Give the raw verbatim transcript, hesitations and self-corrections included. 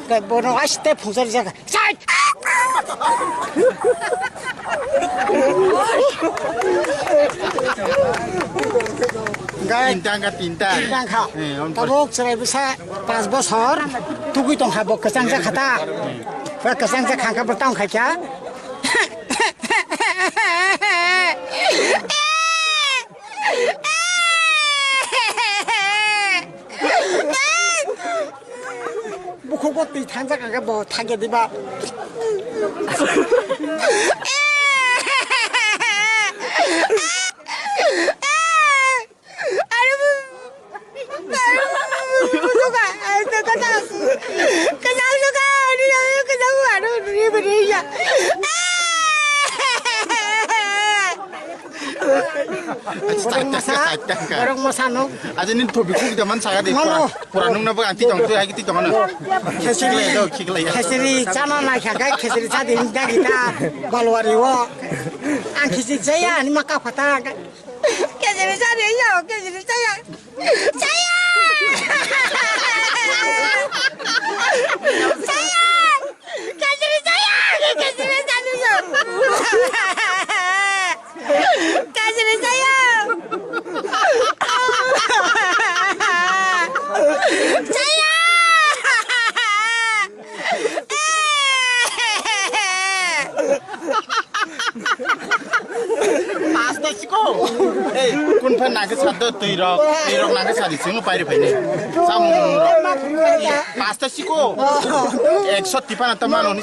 Bono aste phungjak jak. Sai! Gai. Tinta wngkha, tinta. Tinta wngkha. Eh, on. Tabuk chwrai bwsa panch bosor tugui tongkha, bo kwchang jak kha ta. Bo kwchang jak kha, bo tong khai kha. Bukhuk bo twi thangjak ang khe bo thangya diba? Borok masa, borok masa no. Aja ni thobi kuk jaman saga de. Mano. Pura, pura nung na bwkang ti tong tu, hai ti tong na. Khichiri, khichiri chana na kha kai, khichiri cha din da gita, balwari wo. Ang khichiri chaya, ani maka phata. Khichiri cha de yo, khichiri chaya. Chaya! Chaya! Khichiri chaya! Khichiri chaya! Khichiri chaya! Chaya! Pasta chiko. Ei, kun phan nangkhe sado twi rok, twi rok nangkhe sadi singno pairi phaini. Samung rok. Pasta chiko. Ekso tipana ta mano ni